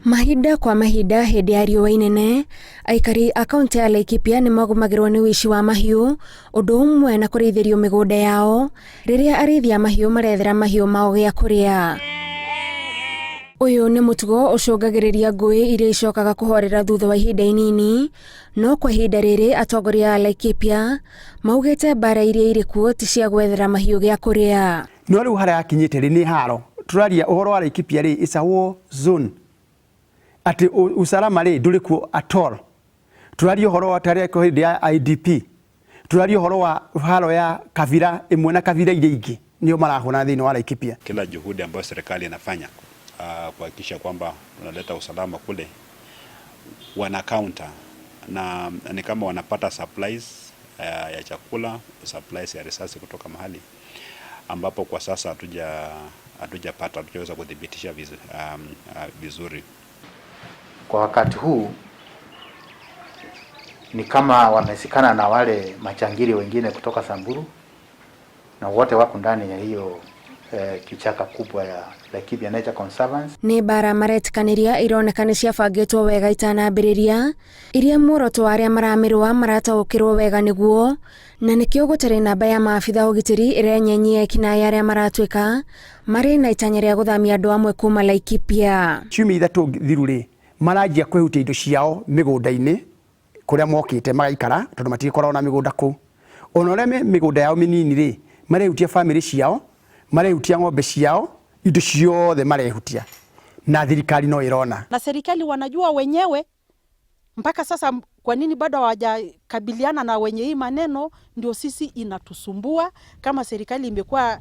Mahinda kwa mahinda hĩndĩ ya riũa inene, aikari a kaũntĩ ya Laikipia nĩ magũmagĩrwo nĩ ũici wa mahiũ, ũndũ ũmwe na kũrĩithĩrio mĩgũnda yao rĩrĩa arĩithi a mahiũ marethera mahiũ mao gĩa kũrĩa. Ũyũ nĩ mũtugo ũcũngagĩrĩria ngũĩ iria icokaga kũhorera thutha wa ihinda inini, no kwa ihinda rĩrĩ atongoria a Laikipia maugĩte mbara iria irĩ kuo ti cia gwethera mahiũ gĩa kũrĩa. No rĩu harĩa yakinyĩte rĩ nĩ haro tũraria ũhoro wa Laikipia rĩ, it's a war zone, atĩ usalama rĩ ndũrĩ kuo at all. Tũraria ũhoro wa tarĩa hĩndĩ ya IDP, tũraria ũhoro wa haro ya kabira ĩmwe na kabira iria ingĩ nĩo marahũrana thĩinĩ wa Laikipia. Kila juhudi ambayo serikali inafanya kuhakikisha kwamba tunaleta usalama kule, wana counter na ni kama wanapata supplies ya chakula, supplies ya risasi kutoka mahali ambapo kwa sasa hatujapata, hatujaweza kudhibitisha vizuri. Kwa wakati huu ni kama wamesikana na wale machangiri wengine kutoka Samburu na wote wako ndani ya hiyo kichaka kubwa ya Laikipia Nature Conservancy. Nĩ mbara maretĩkanĩria ironeka nĩ ciabangĩtwo wega itanambĩrĩria, iria muoroto wa arĩa maramĩrũa marataũkĩrwo wega nĩguo, na nĩkĩo gũtarĩ namba ya maabitha ũgitĩri ĩrenyenyia ekinaĩ arĩa maratuĩka marĩ na itanya rĩa gũthamia andũ amwe kuma Laikipia. Ciumia 3 thiru rĩ, maranjia kwĩhutia indo ciao mĩgũnda-inĩ kũrĩa mokĩte magaikara, tondũ matigĩkoragwo na mĩgũnda kũu. Ona ũrĩa mĩgũnda yao mĩnini rĩ, marehutia bamĩrĩ ciao, marehutia ng'ombe ciao, indo ciothe marehutia, na thirikari no ĩrona. Na serikali wanajua wenyewe mpaka sasa kwa nini bado hawajakabiliana na wenye hii maneno, ndio sisi inatusumbua kama serikali imekuwa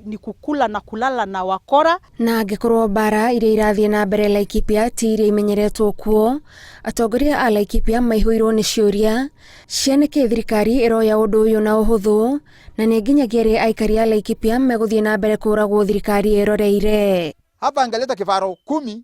ni kukula na kulala na wakora. Na angĩkorwo mbara iria irathiĩ na mbere Laikipia ti iria imenyeretwo kuo, atongoria a Laikipia maihũirwo nĩ ciũria cia nĩkĩ thirikari ĩroya ũndũ ũyũ na ũhũthũ, na nĩ nginyagia rĩ aikari a Laikipia megũthiĩ na mbere kũragwo thirikari ĩroreire. Hapa angeleta kifaro 10,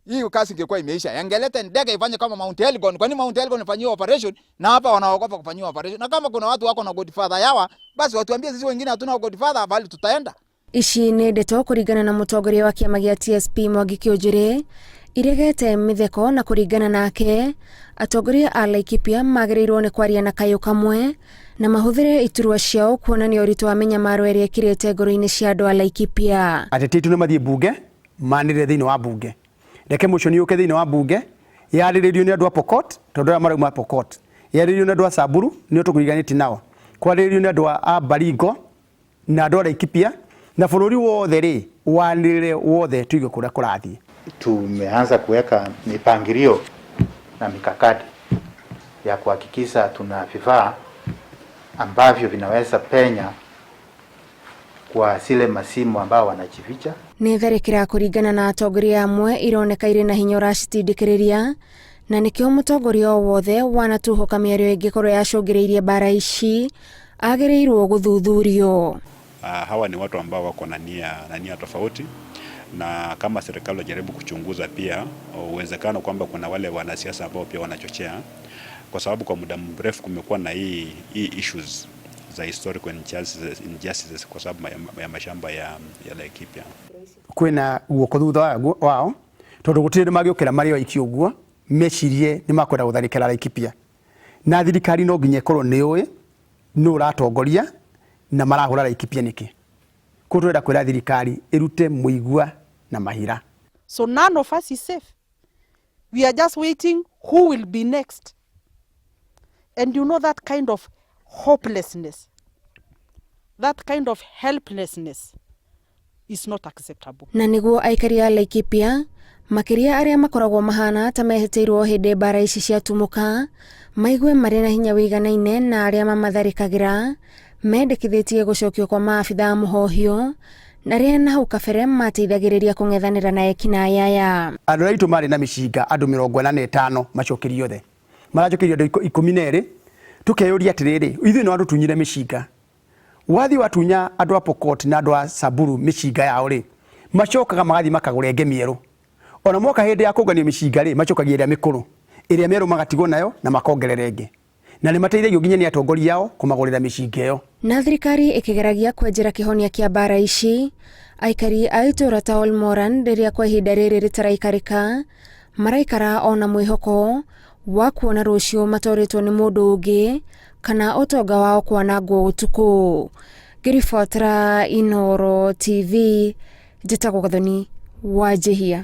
hii kazi ingekuwa imeisha. Angeleta ndege ifanye kama Mount Elgon. Kwani Mount Elgon ifanyiwe operation na hapa wanaogopa kufanyiwa operation? Na kama kuna watu wako na godfather yawa, basi watuambie sisi wengine hatuna godfather, bali tutaenda. Ici nĩ ndeto kũringana na mũtongoria wa kĩama gĩa TSP Mwangi Kĩũnjũrĩ iregete mĩtheko, na kũringana nake atongoria a Laikipia magĩrĩirwo nĩ kwaria na kayũ kamwe na mahũthĩre iturwa ciao kuonania ũritũ wa mĩnyamaro ĩrĩa ĩkirĩte ngoro-inĩ cia andũ a Laikipia. Ateti aitũ nĩ mathiĩ bunge, manĩrĩre thĩinĩ wa bunge, reke motion yũke thĩinĩ wa bunge yarĩrĩrio nĩ andũ a Pokot, tondũ aya marauma Pokot, yarĩrĩrio nĩ andũ a Samburu nĩo tũkũiganĩtie nao, kwarĩrĩrio nĩ andũ a Baringo na andũ a Laikipia na bũrũri wothe rĩ wanĩrĩre wothe tuige kũrĩa kũrathiĩ. Tumeanza kuweka mipangilio na mikakati ya kuhakikisha tuna vifaa ambavyo vinaweza penya kwa zile masimu ambao wanajificha. Nĩ tharĩkĩra kũringana na atongoria amwe ironeka irĩ na hinya ũracitindĩkĩrĩria, na nĩkĩo mũtongoria o wothe wanatuhũka mĩario ĩngĩkorwo yacũngĩrĩirie mbara ici agĩrĩirwo gũthuthurio. Hawa ni watu ambao wako na nia tofauti, na kama serikali wajaribu kuchunguza pia uwezekano kwamba kuna wale wanasiasa ambao pia wanachochea, kwa sababu kwa muda mrefu kumekuwa na hii issues za historical injustices kwa sababu ya mashamba ya Laikipia. Kwĩna guoko thutha wao, tondũ gũtirĩ hĩndĩ mangĩũkĩra marĩ oiki ũguo mecirie nĩ makwenda gũtharĩkĩra Laikipia, na thirikari no nginya ĩkorwo nĩ ũĩ nũ ũratongoria na marahũra Laikipia nĩkĩ. Koguo tũrenda kwĩra thirikari ĩrute mũigua na mahira. So none of us is safe. We are just waiting who will be next. And you know that kind of hopelessness, that kind of helplessness is not acceptable. Na nĩguo aikari a Laikipia, makĩria arĩa makoragwo mahana ta mehĩtĩirwo hĩndĩ mbara ici ciatumũka, maigue marĩ na hinya wĩiganaine na arĩa mamatharĩkagĩra, mendekithĩtie gũcokio kwa maabitha a mũhohio na arĩa na hau kabere mateithagĩrĩria kũng'ethanĩra na ekinaĩ aya. Andũ arĩa aitũ marĩ na mĩcinga, andũ 45 macokerio othe, maracokerio andũ 12. Tũkeyũria atĩrĩrĩ, ithuĩ no andũ tunyire mĩcinga, wathiĩ watunya andũ a Pokot na andũ a Samburu mĩcinga yao rĩ, macokaga magathiĩ makagũra ĩngĩ mĩerũ. Ona moka hĩndĩ ya kũngania mĩcinga rĩ, macokagia ĩrĩa mĩkũrũ, ĩrĩa mĩerũ magatigwo nayo na makongerera ĩngĩ, na nĩ mateithagio nginya nĩ atongoria ao kũmagũrĩra mĩcinga ĩyo. Na thirikari ĩkĩgeragia kwenjera kĩhonia kĩa mbara ici, aikari a itũũra ta Olmoran rĩrĩa kwa ihinda rĩrĩ rĩtaraikarĩka Maraikara o na mwĩhoko wa kuona rũciũ matorĩtwo nĩ mũndũ ũngĩ kana ũtonga wao kwanangwo ũtukũ. Ngĩribotera Inooro TV, njĩtagwo Gathoni Wanjĩhia.